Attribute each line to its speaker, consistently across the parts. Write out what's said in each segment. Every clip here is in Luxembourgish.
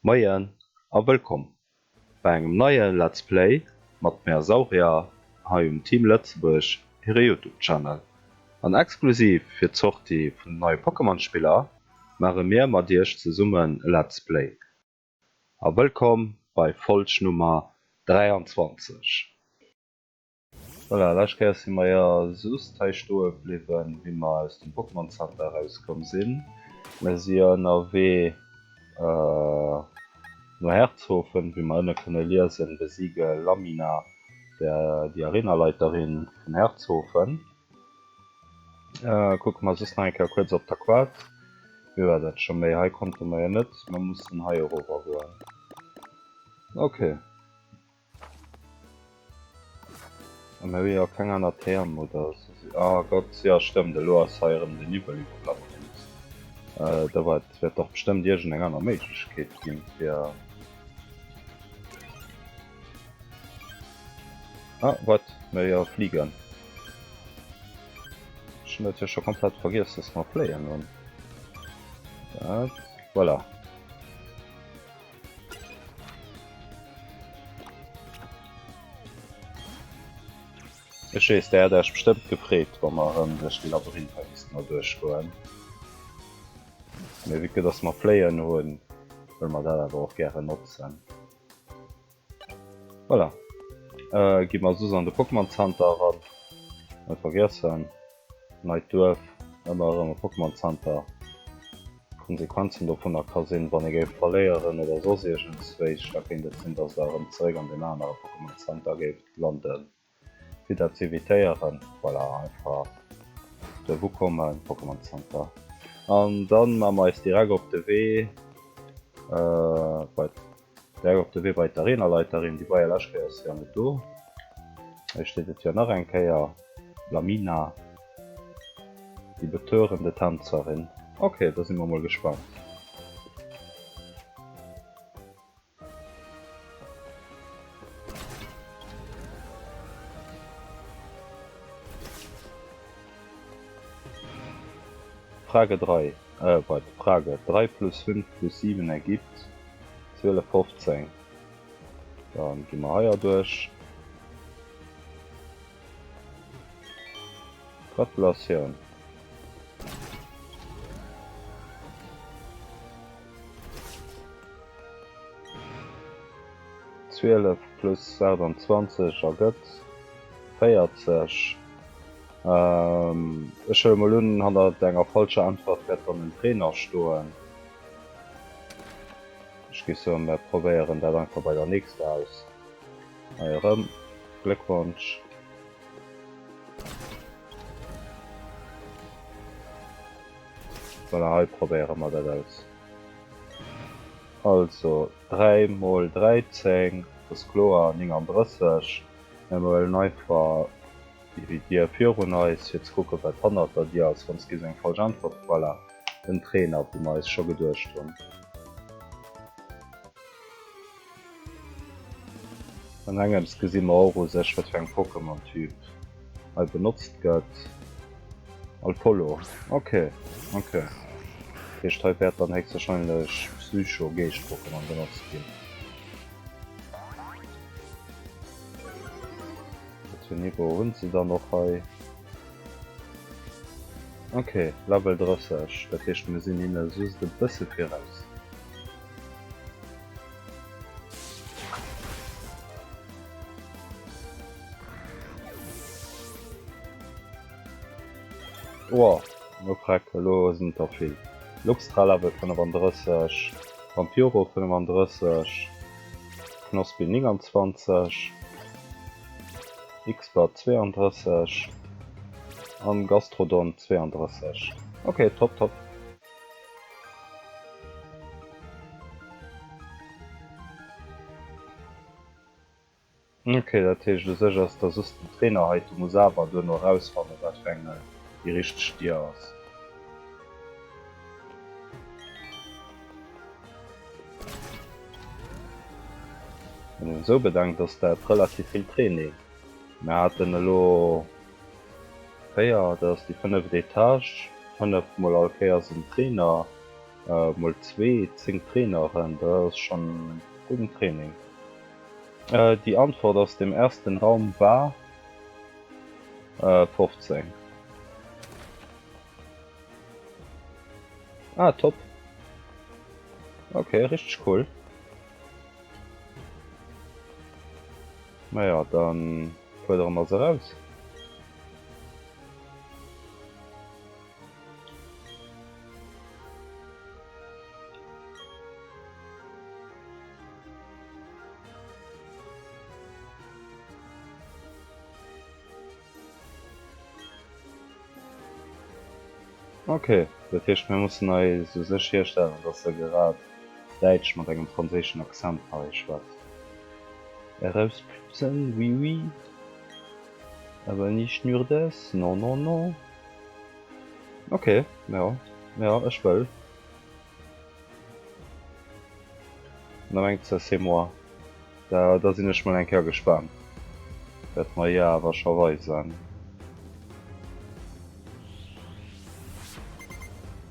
Speaker 1: Moien a wëllkomm bei engem neie Let's Play mat mär Saurier hei um Team Lëtzebuerg hire Youtube Channel. An exklusiv fir d'Sortie vun den neie Pokémon Spiller maache mir mat iech zesummen e Let's Play. A wëllkomm bei Folg Nummer 23. Voilà, lescht Kéier si mer jo just hei stoe bliwwen, wéi mer aus dem Pokémon Center erauskomm sinn. Mer si jo ënnerwee no Herzhofen, wéi mer ënne kënne liesen, Besiege Lamina, der déi Arenaleiterin vun Herzhofen. Kucke mer soss nach eng Kéier kuerz op der Quart. Wéi war dat scho méi? Hei konnte mer jo net, mer mussen hei erover goen. Okay. A mir hu jo keng aner Therm oder sou. Ah Gott, jo stëmmt, elo ass hei erëm den Niwwel iwwer Labyrinth. Da war et wäert dach bestëmmt iergend eng aner Méiglechkeet ginn fir. Ah wat, mir jo fliegen. Ech hunn dat jo scho komplett vergiess, dass mer fléien hunn. Dat, voilà. Ech weess, där hätt Äech bestëmmt gefreet, wa mer erëm duerch déi Labyrinth hei missten erduerch goen. Mee vue que dass mer Fléien hunn, wëlle mer dat awer och gären notzen. Voilà. Gi mer soss an de Pokémon Center eran. Net vergiessen. Neit Duerf, ëmmer erëm e Pokémon Center. D'Konsequenzen dovunner ka sinn, wann ee géif verléieren oder soss iergendswéi, da kéint et sinn, dass der erëm zeréck an deem anere Pokémon Center géift landen. Fir dat z'evitéieren, voilà, einfach Duerf ukommen, Pokémon Center. An dann maache mer eis direkt op de Wee bei Direkt op de Wee bei d'Arenaleiterin, déi war jo lescht Kéier ass jo net do. Hei steet et jo nach eng Kéier, Lamina, déi betörende Tänzerin. Ok, da si mer mol gespannt. Frage 3, äh, warte, Frage 3 plus 5 plus 7 ergibt 12, 15. Dann gi mer hei erduerch. Gratulatioun. 12 plus 28 ergëtt 40. Ech huele mol un, hannert enger falscher Äntwert wäert dann en Trainer stoen. Ech géif soen, mir probéieren dat einfach bei der nächster aus. Hei erëm Gléckwonsch. Voilà, hei probéiere mer dat aus. Also 3 mol 13 ass kloer 39. Mir huelen einfach déi Dier virun eis fir ze kucken, wat hannert der Dier ass. Wann s gi se eng falsch Äntwert, voilà. Den Trainer, wéi mer eis scho geduecht hunn. An engems gesi mer och u sech, wat fir eng Pokémon-Typ hei benotzt gëtt. Alpollo, ok, ok. Dat heescht, hei wäert dann héchstwahrscheinlech Psycho-Geescht-Pokémon benotzt ginn. Wat fir Niveau hunn se dann och hei? Ok, Level 30, dat heescht mir sinn hinne just e bësse viraus. Oa, no Freck, elo sinn et der vill. Luxtra Level 35, Vampiro 35, Knospi 29. Xpert 32 an Gastrodon 32. Ok, top top. Ok, dat heescht u sech ass da soss den Trainer hei, du muss awer duerno erausfannen wat fir eng déi richteg Dier ass. Wann een esou bedenkt ass dat relativ vill Training. Mir haten elo 4, dat ass déi fënneft Etage, 5 mol all Kéiers en Trainer. Mol zwee, 10 Traineren, dat ass schonn gudden Training. Die Antwort aus dem ersten Raum war 15. Ah, top. Okay, richteg cool. Naja, dann fuerdere mer se eraus. Okay, dat heescht mir mussen eis u sech virstellen, dass e grad Däitsch mat engem franséischen Accent hei schwätzt. Erausputzen, oui oui, aber nicht nur das, non non non. Okay, ja, ja, ech wëll. Da mengt se c'est moi. Da, da sinn ech mol eng Kéier gespaant. Wäert mer jo awer scho weisen.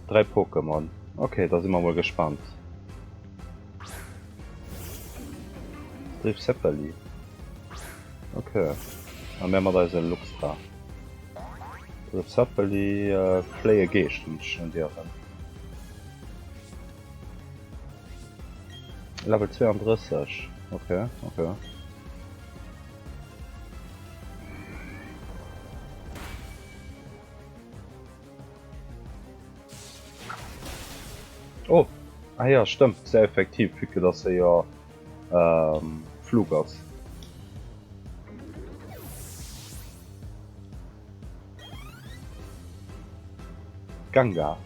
Speaker 1: 3 Pokémon. Okay, da si mer mol gespaant. Driff Zeppeli. Okay. A mir mat eise Luxtra. Driff Zeppeli, äh, fléie Geescht hunn ech schon dieren. Level 32. Okay, okay. Oh, ah ja, stëmmt, sehr effektiv, vu que dass se jo ähm, Flug ass. Ganga.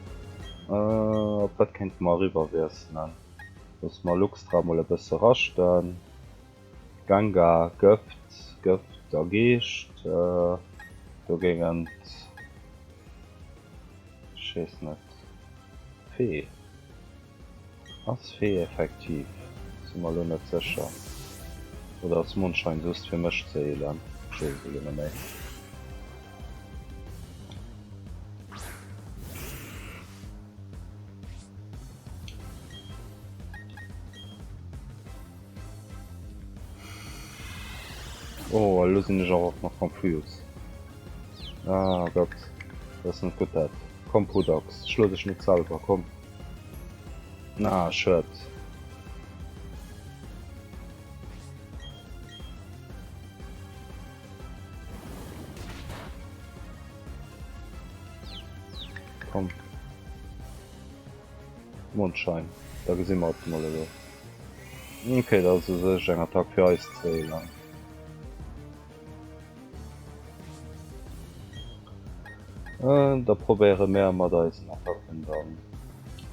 Speaker 1: Äh, op dat kéinte mer eriwwer wiesselen. Loosse mer Luxtra mol e bësse raschten. Ganga, Gëft, Gëft a Geescht. Äh, dogéint, ech weess net, Fee. Ass Fee effektiv? Si mer elo net sécher. Oder ass Mondschein just fir mech ze heelen? Ech weess et elo net méi. Oh, elo sinn ech awer och nach confused. Ah Gott, dat ass net gutt dat. Komm Pudax, schlo dech net selwer, komm. Ah, schued. Komm. Mondschein. Da gesi mer et mol elo. Okay, dat ass u sech eng Attack fir eis zwéi dann. Da probéiere mär mat eisen Attacken dann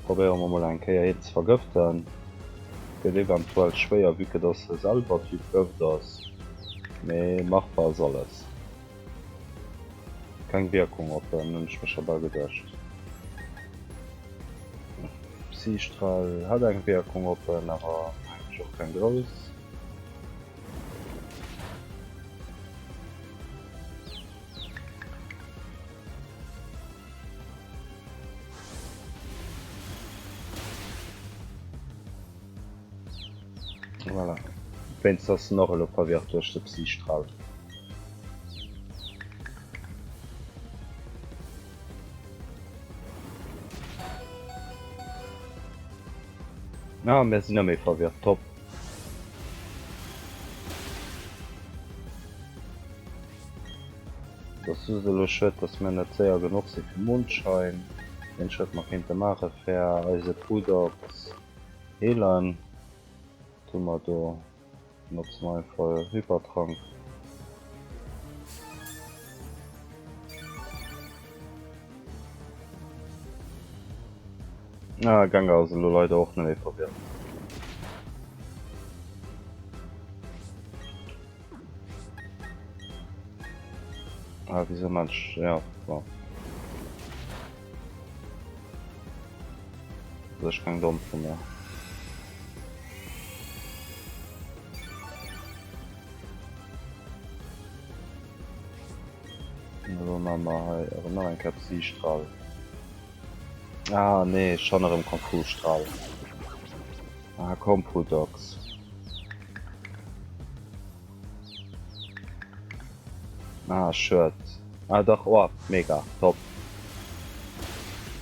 Speaker 1: probéiere mer mol eng Kéier hien ze vergëften. Gëtt eventuell schwéier vue que dass e selwer Typ Gëft ass, mee machbar ass alles. Keng Wierkung op en, hunn ech mir scho bal geduecht. Psystrahl hat eng Wierkung op en, awer mengen ech och keng grouss. Voilà. Wéinst ass en och elo verwirrt duerch de Psystrahl. Ah, mir sinn méi verwirrt. Top. Dat ass just elo schued, dass mir net séier genuch si fir Mondschein. Deen Schrëtt mer kéinte maache fir eise Pudox heelen. Wat hu mer do? Notze mer einfach Hypertrank. Ah, Gengar ass elo leider och net méi verwirrt. Ah, wieso Mensch? Ja, bon. Das ist kein domm von mir. Elo maache mer hei erëm nach eng Kéier Psystrahl. Ah nee, schonn erëm Konfusstrahl. Ah komm Putox. Ah schued. Ah dach, oh mega, top.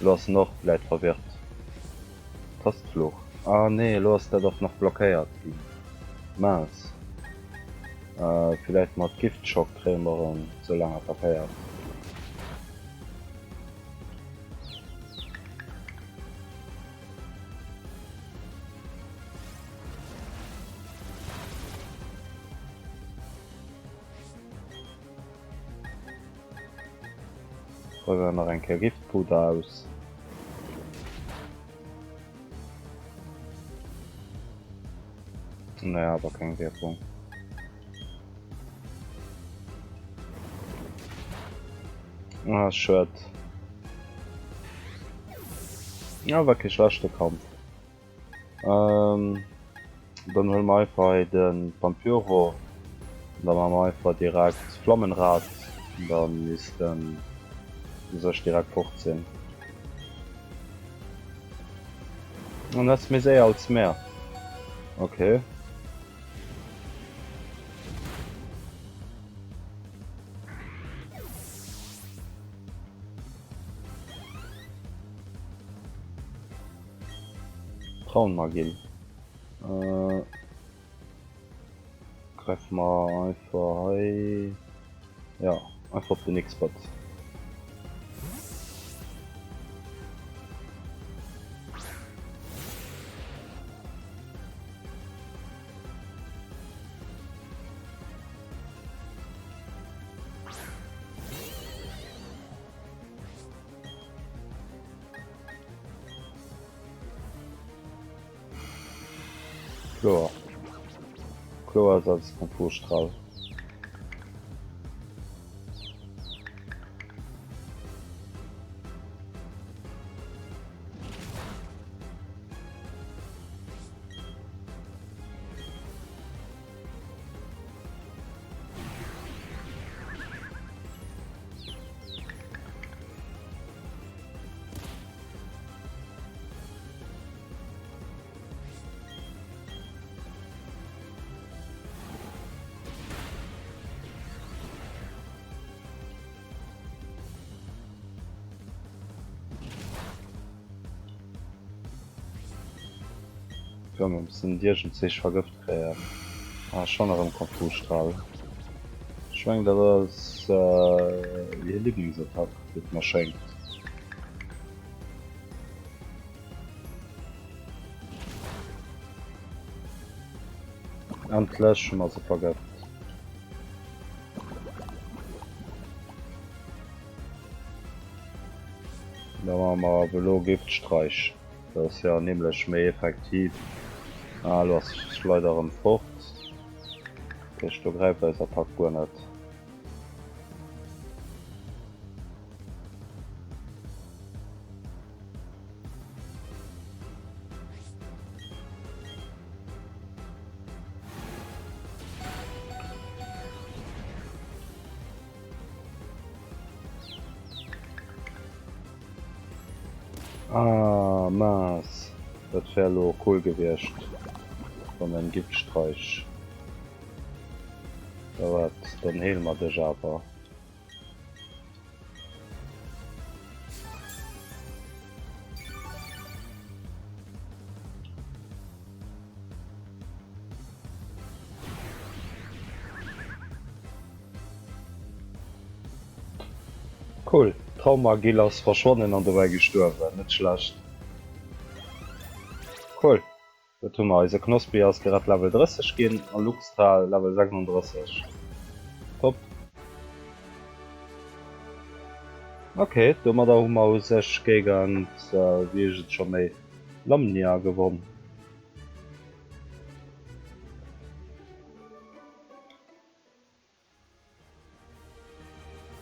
Speaker 1: Elo ass en och vläit verwirrt. Tastfluch. Ah nee, elo ass dat och nach blockéiert ginn. Mince. Villäit mat Giftschock kréie mer en sou laang attackéiert. Probéiere nach eng Kéier Giftpuder aus. Naja, awer keng Wirkung. Ah, schued. Ja, war kee schlechte Kampf. Ähm, dann huele mer einfach hei de Vampyro. Dann maache mer einfach direkt Flammenrad. Dann misst en u sech direkt fort sinn. An ass méi séier als mär. Okay. Traunmagie. Äh, greife mer einfach hei. Ja, einfach op den X-Bot. Kloer. Kloer ass als Konfusstrahl. Komm, mir müssen d'Iergendzich vergëft kréien. Ah, schon erëm Konfusstrahl. Ech mengen dat ass hir Lieblingsattack, wéi et mer schéngt. Endlech hu mer se vergëft. Da maache mer awer elo Giftstreich. Dat ass jo nämlech méi effektiv. Ah, elo ass leider erëm fort. Dat heescht, do gräift eis Attack guer net. Ah, mince. Dat wär elo cool gewiescht, wann en Giftstreich. Da wat, dann heele mer dech awer. Cool, Traumagil ass verschwonnen an dobäi gestuerwen, net schlecht. Cool, dat hu mer. Eise Knospi ass grad Level 30 ginn a Luxtra Level 36. Top. Ok, domadder hu mer u sech géigent, wéi heescht et scho méi, Lamnia gewonn.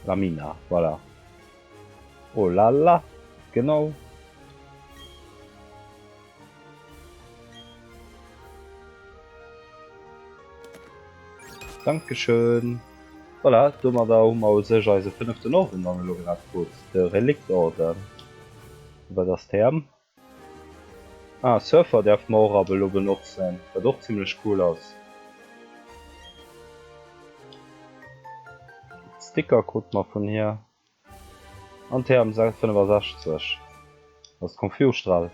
Speaker 1: Lamina, voilà. Oh la la, genau. Dankeschön. Voilà, domadder hu mer u sech eise fënneften Orden dann elo grad krut, de Reliktorden. Wat ass TM? Ah, Surfer däerfe mer och ab elo benotzen, wat och zimlech cool ass. Sticker krute mer vun hir. An TM 65 ass d'Konfusstrahl.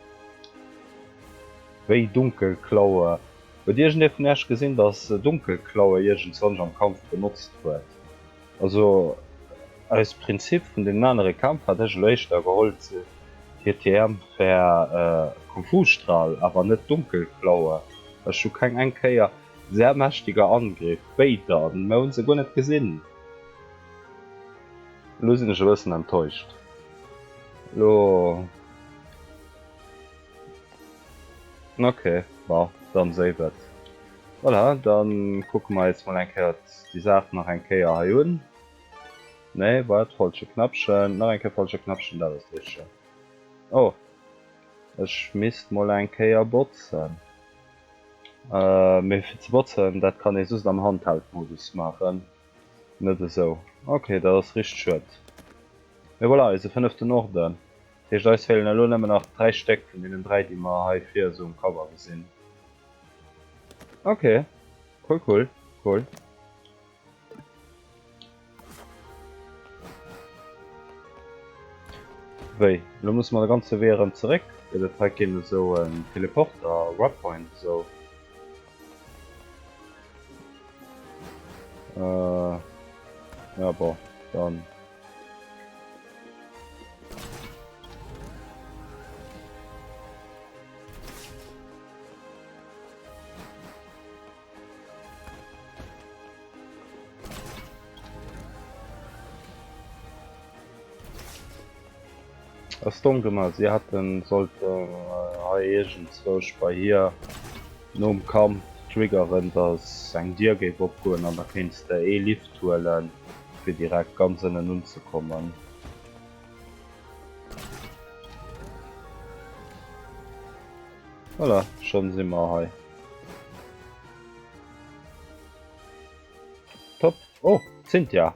Speaker 1: Wéi Dunkelklaue. Huet iergendee vun Iech gesinn, dass Dunkelklaue iergendzwanch am Kampf benotzt huet? Also aus Prinzip vun deenen anere Kämpf hat ech elo éischter geholl TTM wär Konfusstrahl, awer net Dunkelklaue. Ech hu keng eng Kéier sehr mächtiger Angriff, béid an mer hunn se guer net gesinn. Elo sinn ech e bëssen enttäuscht. Elo. Ok, bon, dann séif et. Voilà, dann kucke mer eis mol eng Kéier déi Saach nach eng Kéier hei un. Nee, waart, falsche Knäppchen, nach eng Kéier falsche Knäppchen, dat ass de richtegen. Oh, ech misst mol eng Kéier botzen. Mee fir ze botzen, dat kann ee just am Handheld-Modus maachen. Net esou. Ok, dat ass richteg schued. Mee voilà, eise fënneften Orden. Dat heescht, eis feelen elo nëmmen nach 3 Stéck vun deenen 3, déi mer hei vir esou um Cover gesinn. Ok, cool, cool, cool. Wéi, elo musse mer de ganze Wee erëm zeréck? Gëtt et hei keen esou en Teleporter, Waypoint esou? Äh, ja bon, dann. Ass domm gemaach, si hätten sollten hei iergendzwousch bei hir nom Kampf triggeren, dass eng Dier géif opgoen an da kéints de ee Lift huelen fir direkt ganz ënnen unzekommen. Voilà, schonn si mer hei. Top! Oh, d'Cynthia!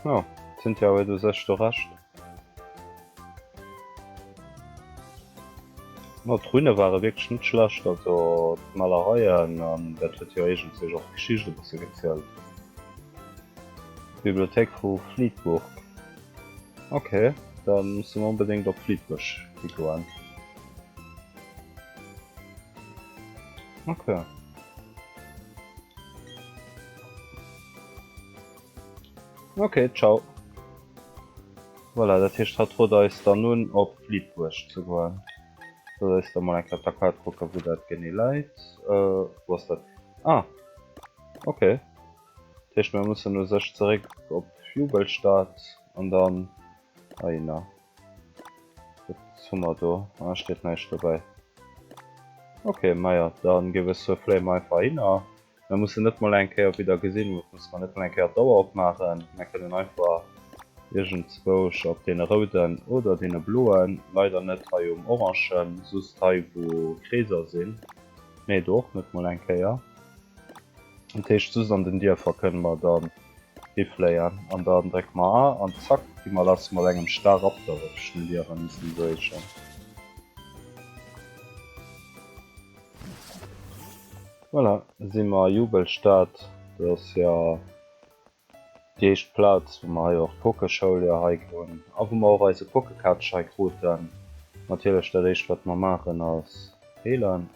Speaker 1: Ja, Cynthia huet u sech do Recht. Ma d'Runne ware wierklech net schlecht, also d'Malereien an dat huet jo iergendzwousch och d'Geschicht e bësse gezielt. Bibliothéik vu Fliedburg. Ok, da musse mer onbedéngt op Fliedburg higoen. Ok. Ok, ciao. Voilà, dat heescht hatt rot eis dann un op Fliedburg ze goen. Soll eis da mol eng Kéier op der Kaart kucken wou dat genee läit. Wou ass dat? Ah, ok. Dat heescht mir mussen u sech zeréck op Jubelstad an dann heihinner. Wat hu mer do? Ah, steet näischt dobäi. Ok, maja, dann géif ech soe fléie mer einfach hinner. Mer mussen net mol eng Kéier, wéi der gesinn hutt, musse mer net mol eng Kéier d'Auer opmaachen. Mer kënnen einfach iergendzwousch op deene rouden oder deene bloen, leider net hei um orangen, just hei wou Kreeser sinn. Nee, do och net mol eng Kéier. Dat heescht just an den Dierfer kënne mer dann hifléien an dann drécke mer A an zack gi mer lass mat engem Staraptor op Schnellieren missten se heeschen. Voilà, si mer a Jubelstad. Dat ass jo déi éischt Plaz, wou mer hei och d'Pokeschoul jo hei hunn a wou mer och eise Pokecatch hei kruten. Natierlech dat éischt wat mer maachen ass heelen,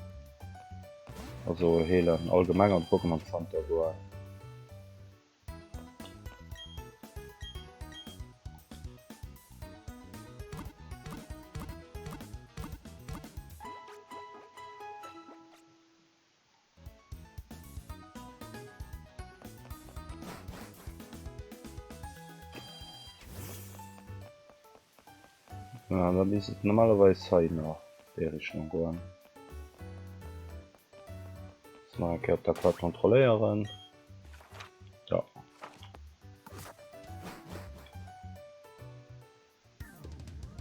Speaker 1: also heelen allgemeng an de Pokémon Center goen. Ja, da misst et normalerweis hei nach déi Richtung goen. Nach eng Kéier op der Kaart kontrolléieren. Ja.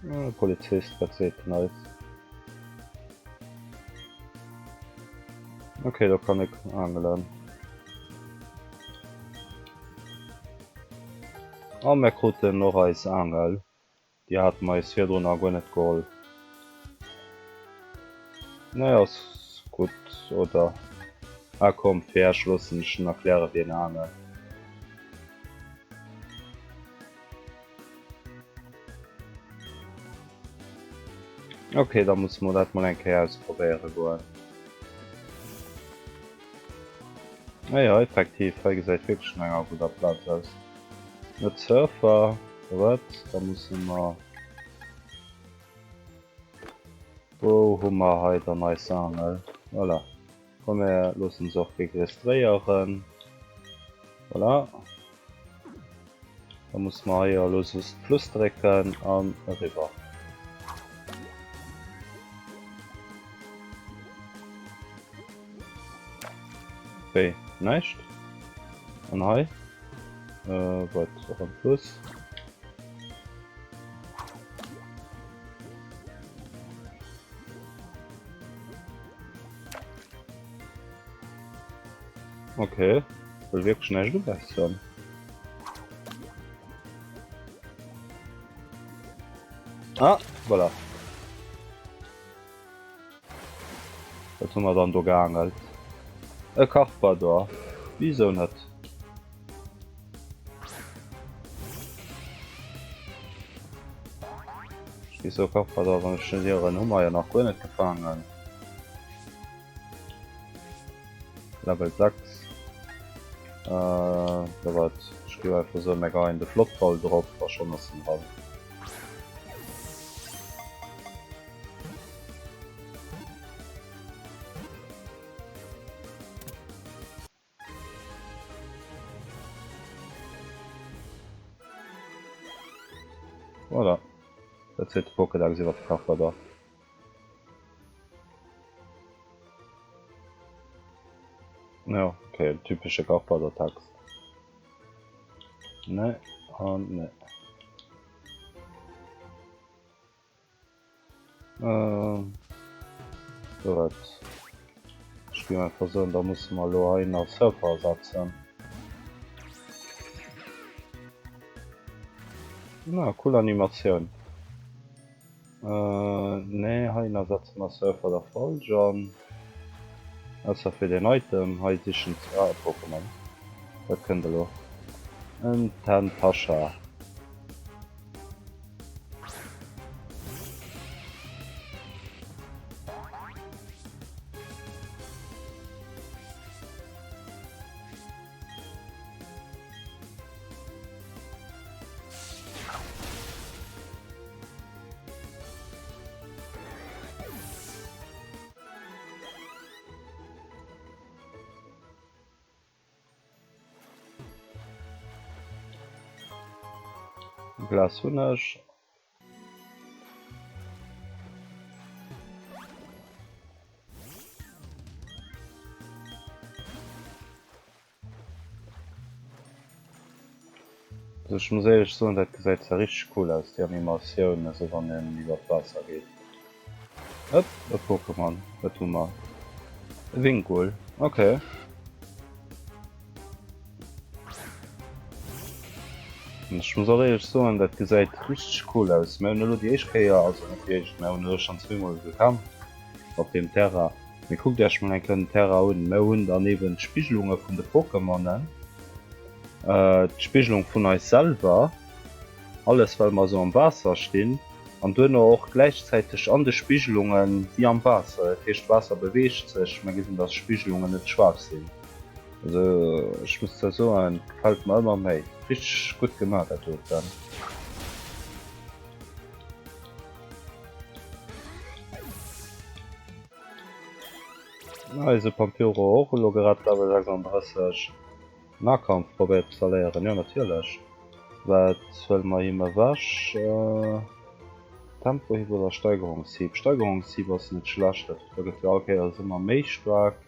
Speaker 1: Äh, Polizist, wat seet den eis? Okay, do kann ik angelen. A mir kruten och eis Angel. Déi hate mer eis virdrun nach guer net geholl. Nee, ass gutt, oder? Ah komm, fir Iech loossen ech en erklären, wéi een aangelt. Ok, da musse mer dat mol eng Kéier ausprobéiere goen. Ah ja, effektiv, hei gesäit wierklech no enger gudder Plaz aus. Net Surfer, wat? Da musse mer... Wou hu mer hei dann eis Angel? Voilà. Komm mir loossen se och registréieren. Voilà. Da muss mer hei elo just Plus drécken an eriwwer. Wéi? Näischt? An hei? Äh, wat? Erëm Plus? Okay, wëll wierklech näischt ubesseren. Ah, voilà. Wat hu mer dann do geangelt? E Karpador. Wisou net? Wisou Karpador, wann ech net ieren, hu mer jo nach guer net gefaangen. Level 6. Äh, da wat? Ech géif einfach soen, mir geheien de Flottball drop a schonn ass en dran. Voilà. Dat seet de Pokédex iwwer de Karpador. Ja, okay, typesche Karpador-Text. Nee, an nee. Ähm, so wat. Ech géif einfach soen, da musse mer elo hei nach Surfer ersetzen. Na, cool Animatioun. Äh, nee, hei ersetze mer Surfer da falsch an. Ausser fir den Item hei sichen ze. Ah, e Pokémon. Dat kënnt elo. En Tantascha. Glas hunn ech. Also ech muss éierlech soen, dat gesäit zwar richteg cool aus, déi Animatioun, esou wann een iwwer d'Waasser geet. Hëpp, e Pokémon, wat hu mer? E Wingull, okay. An ech muss och éierlech soen, dat gesäit richteg cool aus. Mir hunn elo déi éischt Kéier, also net déi éischt, mir hunn elo schonn zweemol gekämpft op deem Terrain. Mee kuckt iech mol eng Kéier den Terrain un. Mir hunn dann eben d'Spigelunge vun de Pokémonen, d'Spigelung vun eis selwer, alles well mer esou am Waasser stinn, an duerno och gläichzäiteg an de Spigelungen wéi am Waasser. Dat heescht d'Waasser beweegt sech, mer gesinn dass d'Spigelungen net schwaarz sinn. Also ech muss zwar soen, gefält mer ëmmer méi. Richteg gutt gemaach dat doten. Eise Pampuro och elo grad Level 36. Nahkampf probéiert ze verléieren, jo natierlech. Wat huele mer him ewech? Tempohieb oder Steigerungshieb? Steigerungshieb ass net schlecht, dat gëtt jo all Kéiers ëmmer méi staark.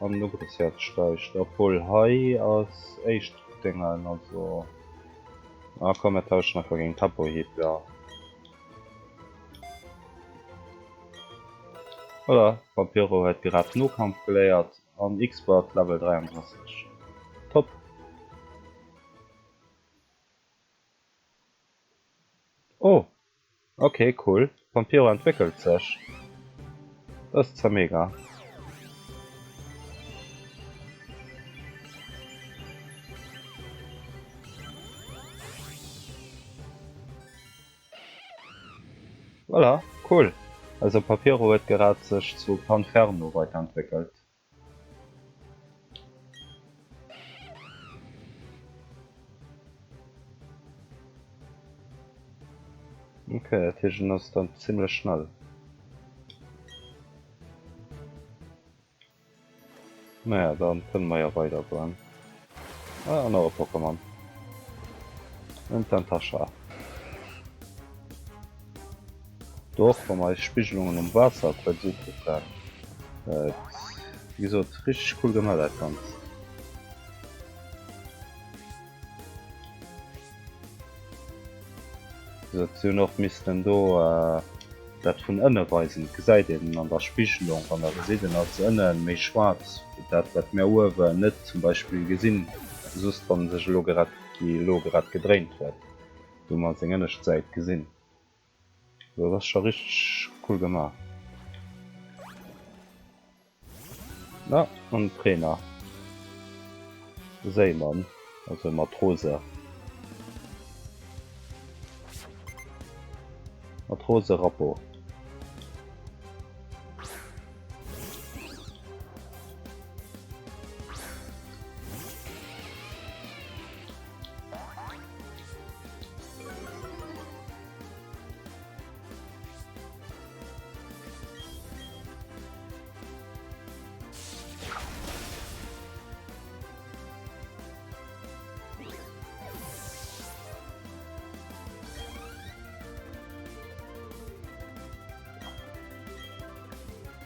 Speaker 1: An den Ugrëffshäerz steigt, obwuel hei ass éischt Déngen, also ah komm mir tauschen einfach géint Tapohip, ja. Voilà, Vampiro huet grad Nokampf geléiert an Expert Level 33. Top! Oh! Ok cool, Vampiro entwéckelt sech, dat ass zwar mega. Voilà, cool, also Papiro huet gerad sech zu Panferno weiterentwéckelt. Ok, dat heescht en ass dann zimlech schnell. Naja, dann kënne mer jo weider goen. Ah, an nach e Pokémon. En Tentascha. Do och wa mer eis Spigelungen um Waasser kuerz ukucken. Et wéi gesot richteg cool gemaach dat Ganzt. Si hunn och missten do dat vun ënne weisen. Et gesäit een an der Spigelung, wann der gesitt, en ass ënne méi schwaarz wéi dat wat mir uewen net zum Beispill gesinn, just wann e sech elo grad, déi elo grad gedréint huet, do hu mer seng ënnescht Säit gesinn. Dat ass scho richteg cool gemaach. Na, an den Trainer. Séimann, also Matrose. Matrose Rappo.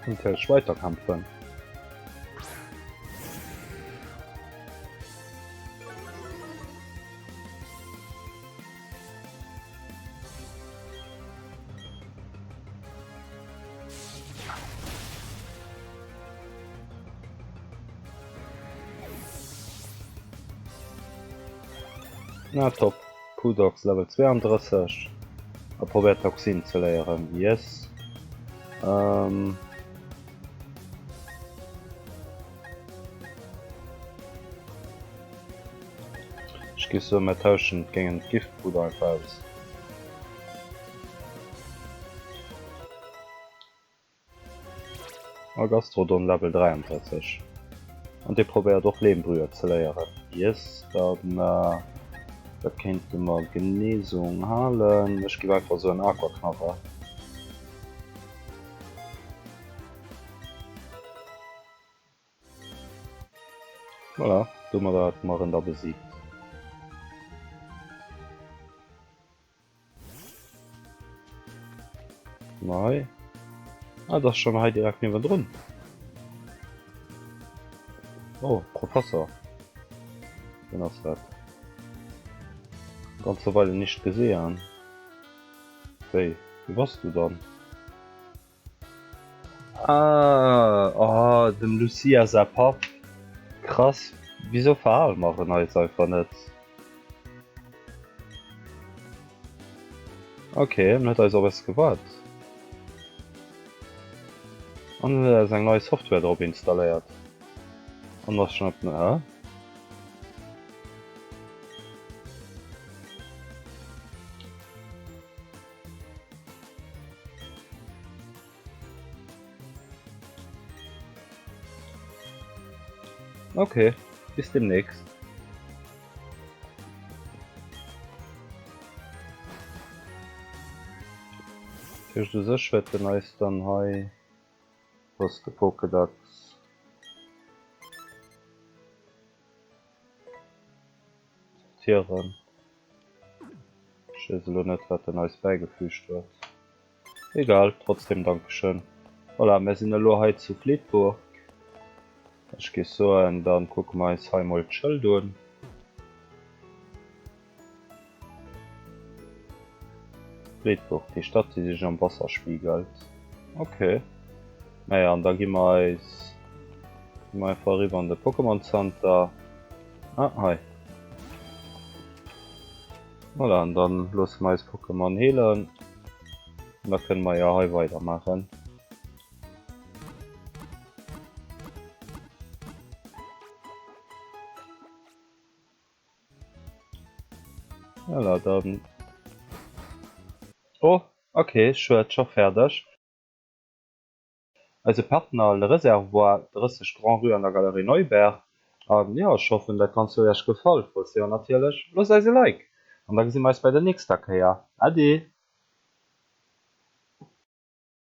Speaker 1: Natierlech weiterkämpfen. Na top, Pudox Level 32 a probéiert Toxin ze léieren, yes. Ähm. Ech géif soen mer tauschen géingen d'Giftbrut einfach aus. A Gastrodon Level 33. An dee probéiert och Lehmbrühe ze léieren. Yes, dann dat kéinte mer Genesung halen. Ech géif einfach soen Aquaknarre. Voilà, domadder hätte mer en da besiegt. Nei. Ah, das schon hei direkt niewendrun. Oh, Professor. Wen ass dat? Ganze Weile nicht gesehen. Wéi? Wie bass du dann? Ah, oh, dem Lucia säi Papp. Krass, wieso verhale mer en eis einfach net? Ok, en huet eis op eis gewaart. An en huet eis eng nei Software drop installéiert. An ass schon op den, hä? Okay, bis demnächst. Tëscht u sech huet den eis dann hei was de Pokédex. Sortieren. Ech weess elo net wat en eis bäigefügt huet. Egal, trotzdem Dankeschön. Voilà, mir sinn elo hei zu Fleetburg. Ech géif soen, dann kucke mer eis hei mol d'Schëld un. Fleetburg, déi Stadt, déi sech am Wasser spiegelt. Ok. Naja, an da gi mer eis gi mer einfach eriwwer an de Pokémon Center. Ah, hei. Voilà, an dann loosse mer eis Pokémon heelen. An da kënne mer jo hei weidermaachen. Voilà, dann. Oh, okay, schued, scho fäerdeg. Eise Partner Le Réservoir, 30 Grand-Rue an der Galerie Neubert. An jo, ech hoffen dat Ganzt huet Iech gefall. Falls jo natierlech, loosst eis e Like an da gesi mer eis bei der nächster Kéier. Ade!